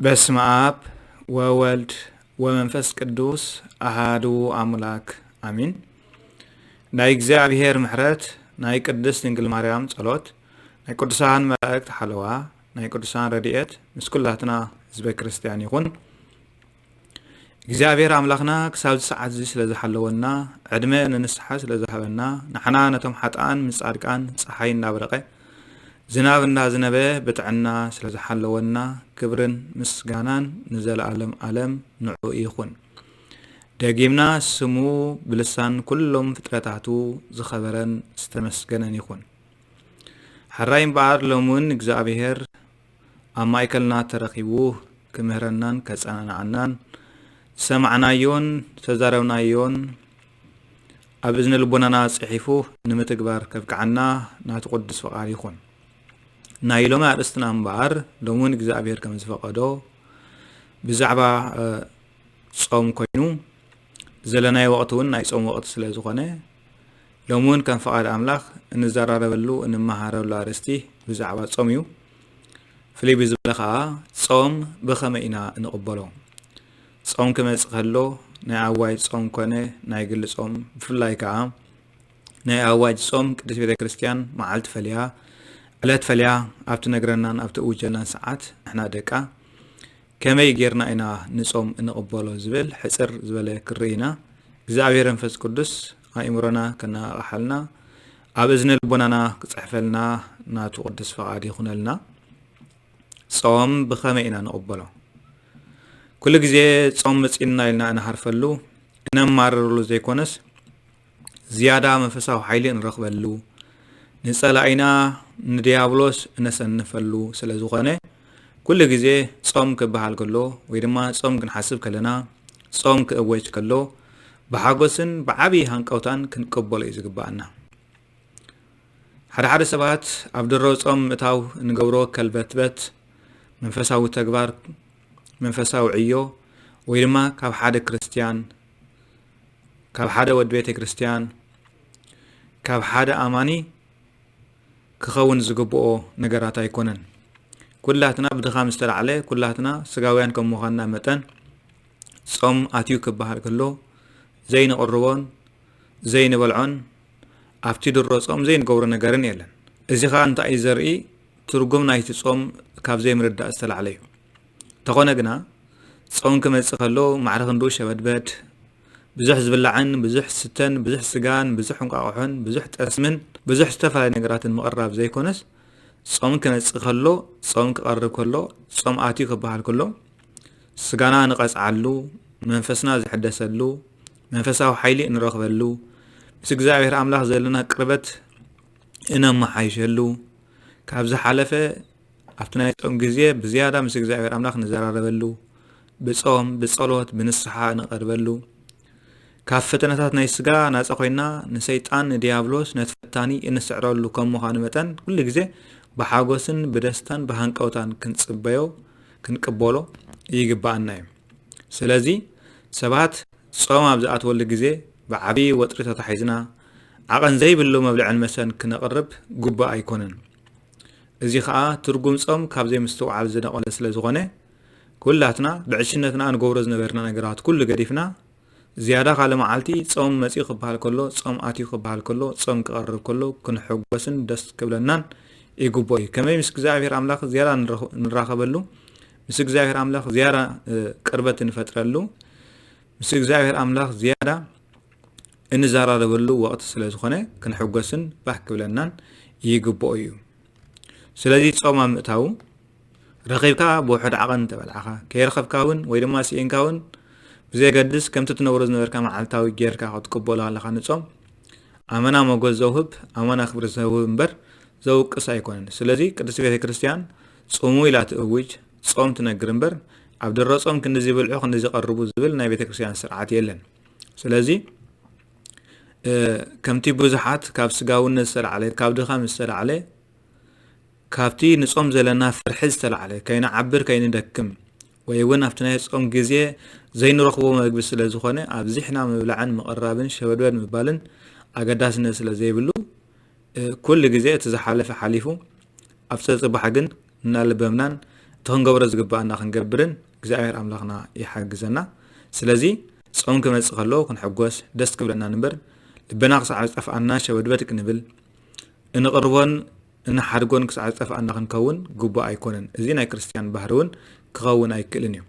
በስመ አብ ወወልድ ወመንፈስ ቅዱስ አሃዱ አምላክ አሚን። ናይ እግዚኣብሔር ምሕረት፣ ናይ ቅድስት ድንግል ማርያም ጸሎት፣ ናይ ቅዱሳን መላእክት ሓለዋ፣ ናይ ቅዱሳን ረድኤት ምስ ኩላትና ህዝበ ክርስቲያን ይኹን። እግዚኣብሔር ኣምላኽና ክሳብ እዚ ሰዓት እዚ ስለ ዝሓለወና፣ ዕድመ ንንስሓ ስለ ዝሃበና፣ ንዓና ነቶም ሓጥኣን ምስ ጻድቃን ጸሓይ እናብረቐ ዝናብ እንዳዝነበ ብጥዕና ስለ ዝሓለወና ክብርን ምስጋናን ንዘለኣለም ኣለም ንዑ ይኹን። ደጊምና ስሙ ብልሳን ኩሎም ፍጥረታቱ ዝኸበረን ዝተመስገነን ይኹን። ሕራይ እምበኣር ሎሚ እውን እግዚኣብሔር ኣብ ማእከልና ተረኺቡ ክምህረናን ከጸናንዓናን ዝሰማዕናዮን ዝተዛረብናዮን ኣብ እዝነ ልቦናና ጽሒፉ ንምትግባር ከብቅዓና ናቱ ቅዱስ ፍቓድ ይኹን። ናይ ሎሚ ኣርእስትና እምበኣር ሎሚ እውን እግዚኣብሔር ከም ዝፈቐዶ ብዛዕባ ጾም ኮይኑ ዘለናዮ ወቕቲ እውን ናይ ጾም ወቕቲ ስለ ዝኾነ ሎሚ እውን ከም ፍቓድ ኣምላኽ እንዘራረበሉ እንመሃረሉ ኣርእስቲ ብዛዕባ ጾም እዩ። ፍልይ ብዝበለ ኸዓ ጾም ብኸመይ ኢና እንቕበሎ? ጾም ክመጽእ ከሎ ናይ ኣዋጅ ጾም ኮነ ናይ ግሊ ጾም ብፍላይ ከኣ ናይ ኣዋጅ ጾም ቅድስት ቤተ ክርስቲያን መዓልቲ ፈልያ ዕለት ፈልያ ኣብ ትነግረናን ኣብ ትእውጀልናን ሰዓት ንሕና ደቃ ከመይ ጌርና ኢና ንጾም እንቕበሎ ዝብል ሕጽር ዝበለ ክርኢ ኢና። እግዚኣብሔር መንፈስ ቅዱስ ኣእምሮና ከነቓቕሓልና ኣብ እዝነ ልቦናና ክጽሕፈልና ናቱ ቅዱስ ፍቓድ ይኹነልና። ጾም ብኸመይ ኢና ንቕበሎ? ኩሉ ግዜ ጾም መጺእና ኢልና እንሃርፈሉ እነማርረሉ ዘይኮነስ ዝያዳ መንፈሳዊ ሓይሊ እንረኽበሉ ንጸላኢና ንድያብሎስ እነሰንፈሉ ስለ ዝኾነ ኩሉ ግዜ ጾም ክበሃል ከሎ ወይ ድማ ጾም ክንሓስብ ከለና ጾም ክእወጅ ከሎ ብሓጎስን ብዓብዪ ሃንቀውታን ክንቀበሎ እዩ ዝግባኣና። ሓደ ሓደ ሰባት ኣብ ድሮ ጾም ምእታው እንገብሮ ከልበትበት መንፈሳዊ ተግባር መንፈሳዊ ዕዮ ወይ ድማ ካብ ሓደ ክርስትያን ካብ ሓደ ወዲ ቤተ ክርስትያን ካብ ሓደ ኣማኒ ክኸውን ዝግብኦ ነገራት ኣይኮነን። ኩላትና ብድኻም ዝተላዕለ ኩላትና ስጋውያን ከም ምዃንና መጠን ጾም ኣትዩ ክበሃል ከሎ ዘይንቕርቦን ዘይንበልዖን ኣብቲ ድሮ ጾም ዘይንገብሮ ነገርን የለን። እዚ ኸኣ እንታይ እዩ ዘርኢ? ትርጉም ናይቲ ጾም ካብ ዘይምርዳእ ዝተላዕለ እዩ። እንተኾነ ግና ጾም ክመጽእ ከሎ ማዕረ ክንድኡ ሸበድበድ ብዙሕ ዝብላዕን ብዙሕ ስተን ብዙሕ ስጋን ብዙሕ እንቋቑሖን ብዙሕ ጠስምን ብዙሕ ዝተፈላለዩ ነገራትን ምቕራብ ዘይኮነስ ጾም ክመጽእ ከሎ ጾም ክቐርብ ከሎ ጾም ኣትዩ ክበሃል ከሎ ስጋና ንቐጽዓሉ መንፈስና ዝሕደሰሉ መንፈሳዊ ሓይሊ እንረኽበሉ ምስ እግዚኣብሔር ኣምላኽ ዘለና ቅርበት እነመሓይሸሉ ካብ ዝሓለፈ ኣብቲ ናይ ጾም ግዜ ብዝያዳ ምስ እግዚኣብሔር ኣምላኽ ንዘራረበሉ ብጾም ብጸሎት ብንስሓ ንቐርበሉ ካብ ፈተነታት ናይ ስጋ ናጻ ኮይና ንሰይጣን ንድያብሎስ ነቲ ፈታኒ እንስዕረሉ ከም ምዃኑ መጠን ኩሉ ግዜ ብሓጎስን ብደስታን ብሃንቀውታን ክንጽበዮ ክንቅበሎ ይግባኣና እዩ። ስለዚ ሰባት ጾም ኣብ ዝኣትወሉ ግዜ ብዓብዪ ወጥሪ ተታሒዝና ዓቐን ዘይብሉ መብልዕን መሰን ክነቕርብ ግቡእ ኣይኮነን። እዚ ኸኣ ትርጉም ጾም ካብ ዘይምስትውዓል ዝነቐለ ስለ ዝኾነ ኩላትና ብዕሽነትና ንገብሮ ዝነበርና ነገራት ኩሉ ገዲፍና ዝያዳ ካልእ መዓልቲ ጾም መጺኡ ክበሃል ከሎ ጾም ኣትዩ ክበሃል ከሎ ጾም ክቐርብ ከሎ ክንሕጎስን ደስ ክብለናን ይግብኦ እዩ። ከመይ ምስ እግዚኣብሔር ኣምላኽ ዝያዳ ንራኸበሉ ምስ እግዚኣብሔር ኣምላኽ ዝያዳ ቅርበት እንፈጥረሉ ምስ እግዚኣብሔር ኣምላኽ ዝያዳ እንዘራረበሉ ወቕቲ ስለ ዝኾነ ክንሕጎስን ባህ ክብለናን ይግብኦ እዩ። ስለዚ ጾም ኣብ ምእታዉ ረኺብካ ብውሑድ ዓቐን እንተበላዕኻ ከይረኸብካ እውን ወይ ድማ ስኢንካ እውን ብዘየገድስ ከምቲ ትነብሮ ዝነበርካ መዓልታዊ ጌርካ ክትቅበሎ ኣለኻ ንጾም ኣመና ሞገስ ዘውህብ ኣመና ክብሪ ዘውህብ እምበር ዘውቅስ ኣይኮነን። ስለዚ ቅድስቲ ቤተ ክርስቲያን ጽሙ ኢላ ትእውጅ ጾም ትነግር እምበር ኣብ ድሮ ጾም ክንድዚ ብልዑ ክንድዚ ቀርቡ ዝብል ናይ ቤተ ክርስቲያን ስርዓት የለን። ስለዚ ከምቲ ብዙሓት ካብ ስጋውነት ዝተላዕለ ካብ ድኻም ዝተላዕለ ካብቲ ንጾም ዘለና ፍርሒ ዝተላዕለ ከይንዓብር ከይንደክም ወይ እውን ኣብቲ ናይ ጾም ግዜ ዘይንረኽቦ መግቢ ስለ ዝኾነ ኣብዚሕና ምብላዕን ምቕራብን ሸበድበድ ምባልን ኣገዳስነት ስለ ዘይብሉ ኩሉ ግዜ እቲ ዝሓለፈ ሓሊፉ ኣብቲ ጽባሕ ግን እናለበምናን እቲ ክንገብሮ ዝግባኣና ክንገብርን እግዚኣብሔር ኣምላኽና ይሓግዘና። ስለዚ ጾም ክመጽእ ከሎ ክንሕጎስ ደስ ክብለና ንበር ልብና ክሳዕ ዝጠፍኣና ሸበድበድ ክንብል እንቕርቦን እንሓድጎን ክሳዕ ዝጠፍኣና ክንከውን ግቡእ ኣይኮነን። እዚ ናይ ክርስትያን ባህሪ እውን ክኸውን ኣይክእልን እዩ።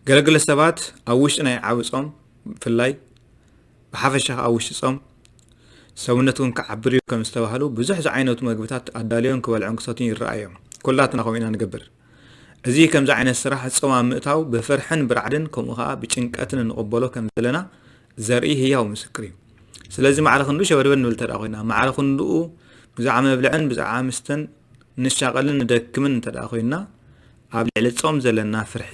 ገለገለ ሰባት ኣብ ውሽጢ ናይ ዓቢ ጾም ብፍላይ ብሓፈሻ ኣብ ውሽጢ ጾም ሰውነትኩም ክዓብር እዩ ከም ዝተባህሉ ብዙሕ ዝዓይነቱ መግብታት ኣዳልዮን ክበልዑን ክሰትዩን ይረኣዮም። ኩላትና ከምኡ ኢና ንገብር። እዚ ከምዚ ዓይነት ስራሕ ጾም ኣብ ምእታው ብፍርሕን ብራዕድን ከምኡ ኸዓ ብጭንቀትን እንቕበሎ ከም ዘለና ዘርኢ ህያው ምስክር እዩ። ስለዚ ማዕረ ክንዱ ሸበድበድ ንብል ተደኣ ኮይና ማዕረ ክንድኡ ብዛዕባ መብልዕን ብዛዕባ ምስተን ንሻቐልን ንደክምን እንተ ደኣ ኮይንና ኣብ ልዕሊ ጾም ዘለና ፍርሒ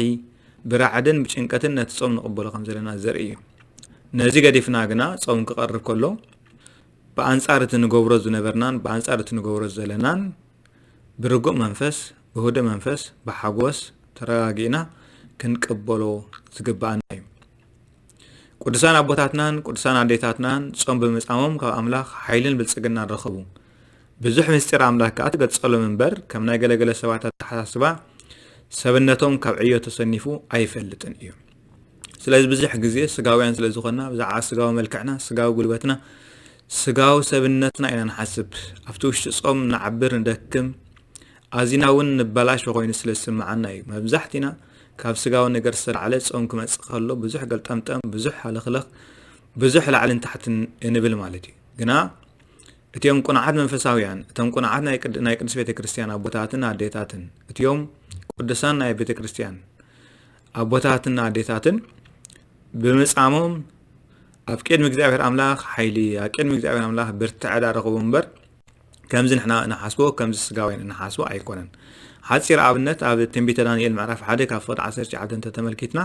ብራዕድን ብጭንቀትን ነቲ ጾም ንቕበሎ ከም ዘለና ዘርኢ እዩ። ነዚ ገዲፍና ግና ጾም ክቐርብ ከሎ ብኣንጻር እቲ ንገብሮ ዝነበርናን ብኣንጻር እቲ ንገብሮ ዘለናን ብርጉእ መንፈስ ብህዱእ መንፈስ ብሓጎስ ተረጋጊእና ክንቅበሎ ዝግብኣና እዩ። ቅዱሳን ኣቦታትናን ቅዱሳን ኣዴታትናን ጾም ብምጻሞም ካብ ኣምላኽ ሓይልን ብልጽግናን ረኸቡ። ብዙሕ ምስጢር ኣምላኽ ከኣ ትገልጸሎም እምበር ከም ናይ ገለገለ ሰባት ኣተሓሳስባ ሰብነቶም ካብ ዕዮ ተሰኒፉ ኣይፈልጥን እዩ። ስለዚ ብዙሕ ግዜ ስጋውያን ስለ ዝኾንና ብዛዕባ ስጋዊ መልክዕና ስጋዊ ጉልበትና ስጋዊ ሰብነትና ኢና ንሓስብ። ኣብቲ ውሽጢ ጾም ንዓብር ንደክም ኣዚና እውን ንበላሾ ኮይኑ ስለ ዝስምዓና እዩ። መብዛሕቲና ካብ ስጋዊ ነገር ዝተላዕለ ጾም ክመጽእ ከሎ ብዙሕ ገልጠምጠም፣ ብዙሕ ሃለኽለኽ፣ ብዙሕ ላዕልን ታሕትን እንብል ማለት እዩ። ግና እቲኦም ቁኑዓት መንፈሳውያን፣ እቶም ቁኑዓት ናይ ቅድ- ናይ ቅድስት ቤተ ክርስቲያን ኣቦታትን ኣዴታትን፣ እቲኦም ቅዱሳን ናይ ቤተ ክርስቲያን ኣቦታትን ኣዴታትን ብምጻሞም ኣብ ቅድሚ እግዚኣብሔር ኣምላኽ ሓይሊ ኣብ ቅድሚ እግዚኣብሔር ኣምላኽ ብርትዐ ዳረኸቡ እምበር ከምዚ ንሕና እንሓስቦ ከምዚ ስጋውያን እንሓስቦ ኣይኮነን። ሓፂር ኣብነት ኣብ ትንቢተ ዳንኤል ምዕራፍ ሓደ ካብ ፍቕዲ ዓሰርተ ትሽዓተ እንተተመልኪትና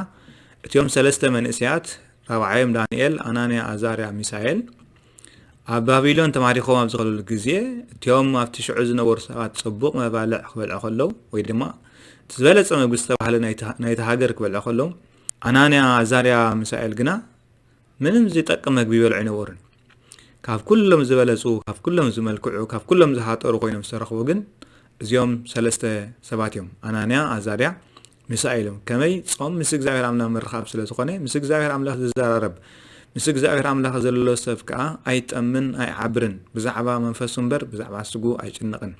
እቲኦም ሰለስተ መንእሰያት ራብዓዮም ዳንኤል፣ ኣናንያ፣ ኣዛርያ፣ ሚሳኤል ኣብ ባቢሎን ተማሪኾም ኣብ ዝኸለሉ ግዜ እቲኦም ኣብቲ ሽዑ ዝነበሩ ሰባት ጽቡቕ መባልዕ ክበልዑ ከለዉ ወይ ድማ እቲ ዝበለጸ መግቢ ዝተባህለ ናይቲ ናይቲ ሃገር ክበልዑ ከለዉ ኣናንያ፣ ኣዛርያ፣ ሚሳኤል ግና ምንም ዝጠቅም መግቢ ይበልዑ ኣይነበሩን። ካብ ኩሎም ዝበለጹ፣ ካብ ኩሎም ዝመልክዑ፣ ካብ ኩሎም ዝሃጠሩ ኮይኖም ዝተረኽቡ ግን እዚኦም ሰለስተ ሰባት እዮም። ኣናንያ፣ ኣዛርያ፣ ሚሳኤል እዮም። ከመይ? ጾም ምስ እግዚኣብሔር ኣምላኽ ምርኻብ ስለ ዝኾነ፣ ምስ እግዚኣብሔር ኣምላኽ ዝዘራረብ፣ ምስ እግዚኣብሔር ኣምላኽ ዘሎ ሰብ ከኣ ኣይጠምን ኣይዓብርን። ብዛዕባ መንፈሱ እምበር ብዛዕባ ስግኡ ኣይጭነቕን።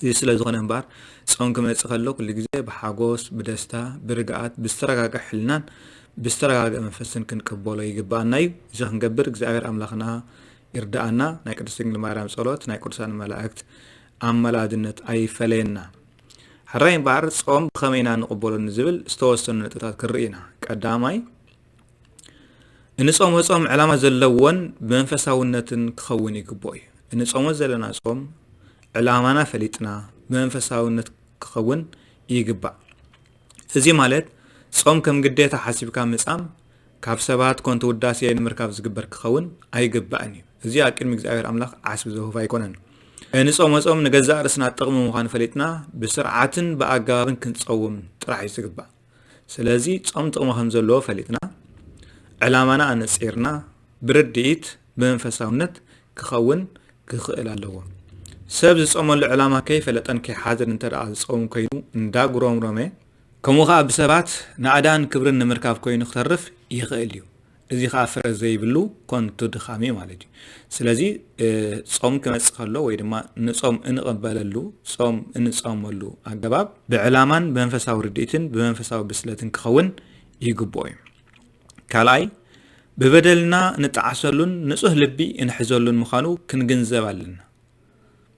እዚ ስለ ዝኾነ እምበኣር ጾም ክመጽእ ከሎ ኩሉ ግዜ ብሓጎስ፣ ብደስታ፣ ብርግኣት፣ ብዝተረጋግአ ሕልናን ብዝተረጋግአ መንፈስን ክንቅበሎ ይግብኣና እዩ። እዚ ክንገብር እግዚኣብሔር ኣምላኽና ይርድኣና። ናይ ቅድስት ድንግል ማርያም ጸሎት፣ ናይ ቅዱሳን መላእክት ኣማላድነት ኣይፈለየና። ሕራይ እምበኣር ጾም ብኸመይ ኢና ንቕበሎ ንዝብል ዝተወሰኑ ነጥብታት ክንርኢ ኢና። ቀዳማይ፣ እንጾሞ ጾም ዕላማ ዘለዎን ብመንፈሳውነትን ክኸውን ይግብኦ እዩ። እንጾሞ ዘለና ጾም ዕላማና ፈሊጥና ብመንፈሳውነት ክኸውን ይግባእ። እዚ ማለት ጾም ከም ግዴታ ሓሲብካ ምጻም ካብ ሰባት ኮንቱ ውዳሴ ንምርካብ ዝግበር ክኸውን ኣይግባእን እዩ። እዚ ኣብ ቅድሚ እግዚኣብሔር ኣምላኽ ዓስቢ ዘውህፍ ኣይኮነን። እንጾሞ ጾም ንገዛእ ርእስና ጥቕሚ ምዃኑ ፈሊጥና ብስርዓትን ብኣገባብን ክንጸውም ጥራሕ እዩ ዝግባእ። ስለዚ ጾም ጥቕሚ ከም ዘለዎ ፈሊጥና ዕላማና ኣነጺርና ብርድኢት ብመንፈሳውነት ክኸውን ክኽእል ኣለዎ። ሰብ ዝጾመሉ ዕላማ ከይፈለጠን ከይሓዘን እንተ ደኣ ዝጾም ኮይኑ እንዳጉረምረመ ከምኡ ኸኣ ብሰባት ናእዳን ክብርን ንምርካብ ኮይኑ ክተርፍ ይኽእል እዩ። እዚ ኸኣ ፍረ ዘይብሉ ኮንቱ ድኻም እዩ ማለት እዩ። ስለዚ ጾም ክመጽእ ከሎ ወይ ድማ ንጾም እንቕበለሉ ጾም እንጾመሉ ኣገባብ ብዕላማን ብመንፈሳዊ ርድኢትን ብመንፈሳዊ ብስለትን ክኸውን ይግብኦ እዩ። ካልኣይ ብበደልና እንጠዓሰሉን ንጹህ ልቢ እንሕዘሉን ምዃኑ ክንግንዘብ ኣለና።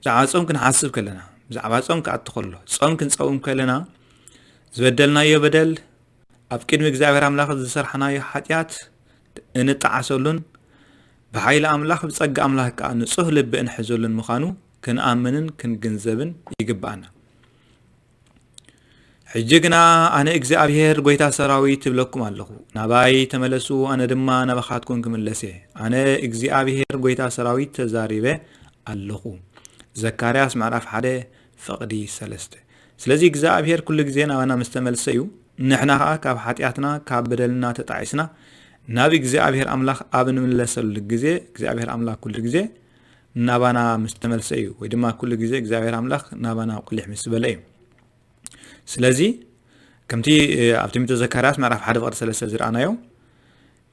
ብዛዕባ ጾም ክንሓስብ ከለና ብዛዕባ ጾም ክኣቱ ከሎ ጾም ክንጸውም ከለና ዝበደልናዮ በደል ኣብ ቅድሚ እግዚኣብሔር ኣምላኽ ዝሰርሓናዮ ሓጢኣት እንጠዓሰሉን ብሓይሊ ኣምላኽ ብጸጋ ኣምላኽ ከኣ ንጹህ ልቢ እንሕዘሉን ምዃኑ ክንኣምንን ክንግንዘብን ይግብኣና። ሕጂ ግና ኣነ እግዚኣብሔር ጐይታ ሰራዊት እብለኩም ኣለኹ፣ ናባይ ተመለሱ፣ ኣነ ድማ ናባኻትኩም ክምለስ እየ። ኣነ እግዚኣብሔር ጐይታ ሰራዊት ተዛሪበ ኣለኹ። ዘካርያስ ምዕራፍ ሓደ ፍቕዲ ሰለስተ። ስለዚ እግዚኣብሔር ኩሉ ግዜ ናባና ምስ ተመልሰ እዩ ንሕና ኸኣ ካብ ሓጢኣትና ካብ በደልና ተጣዒስና ናብ እግዚኣብሔር ኣምላኽ ኣብ እንምለሰሉ ግዜ እግዚኣብሔር ኣምላኽ ኩሉ ግዜ ናባና ምስ ተመልሰ እዩ ወይ ድማ ኩሉ ግዜ እግዚኣብሔር ኣምላኽ ናባና ቁሊሕ ምስ በለ እዩ። ስለዚ ከምቲ ኣብ ትንቢተ ዘካርያስ ምዕራፍ ሓደ ፍቕዲ ሰለስተ ዝረኣናዮ፣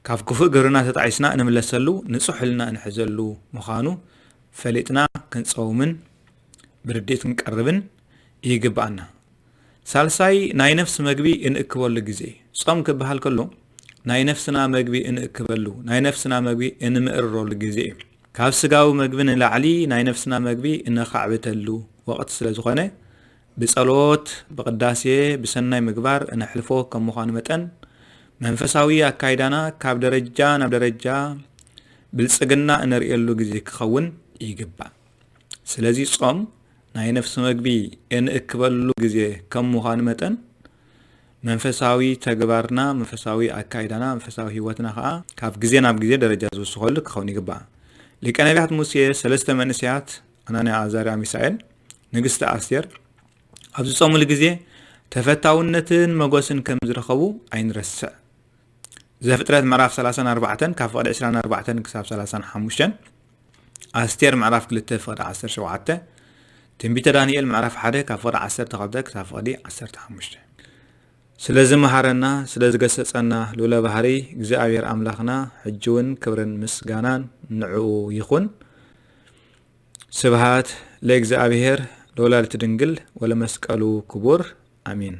ካብ ክፉእ ግብርና ተጣዒስና እንምለሰሉ፣ ንጹሕ ሕልና እንሕዘሉ ምዃኑ ፈሊጥና ክንጸውምን ብርድኢት ክንቀርብን ይግብኣና። ሳልሳይ፣ ናይ ነፍሲ መግቢ እንእክበሉ ግዜ። ጾም ክበሃል ከሎ ናይ ነፍስና መግቢ እንእክበሉ፣ ናይ ነፍስና መግቢ እንምእርረሉ ግዜ እዩ። ካብ ስጋዊ መግቢ ንላዕሊ ናይ ነፍስና መግቢ እነኻዕብተሉ ወቕቲ ስለ ዝኾነ፣ ብጸሎት፣ ብቕዳሴ፣ ብሰናይ ምግባር እነሕልፎ ከም ምዃኑ መጠን፣ መንፈሳዊ ኣካይዳና ካብ ደረጃ ናብ ደረጃ ብልጽግና እነርእየሉ ግዜ ክኸውን ይግባእ። ስለዚ ጾም ናይ ነፍሲ መግቢ እንእክበሉ ግዜ ከም ምዃኑ መጠን፣ መንፈሳዊ ተግባርና፣ መንፈሳዊ ኣካይዳና፣ መንፈሳዊ ህይወትና ከኣ ካብ ግዜ ናብ ግዜ ደረጃ ዝውስኸሉ ክኸውን ይግባእ። ሊቀ ነቢያት ሙሴ ሰለስተ መንእሰያት፣ ኣናንያ፣ ኣዛርያ፣ ሚሳኤል፣ ንግስቲ ኣስቴር፣ ኣብ ዝጾምሉ ግዜ ተፈታውነትን መጎስን ከም ዝረኸቡ ኣይንረስዕ። ዘፍጥረት ምዕራፍ ሰላሳን ኣርባዕተን ካብ ፍቕዲ ዕስራን ኣርባዕተን ክሳብ ሰላሳን ሓሙሽተን፣ ኣስቴር ምዕራፍ ክልተ ፍቕዲ ዓሰርተ ሸውዓተ፣ ትንቢተ ዳንኤል ምዕራፍ ሓደ ካብ ፍቕዲ ዓሰርተ ክልተ ክሳብ ፍቕዲ ዓሰርተ ሓሙሽተ። ስለ ዝመሃረና፣ ስለ ዝገሰጸና ልኡለ ባህሪ እግዚኣብሔር ኣምላኽና፣ ሕጂ እውን ክብርን ምስጋናን ንዕኡ ይኹን። ስብሃት ለእግዚኣብሔር ለወላዲቱ ድንግል ወለመስቀሉ ክቡር፣ ኣሜን።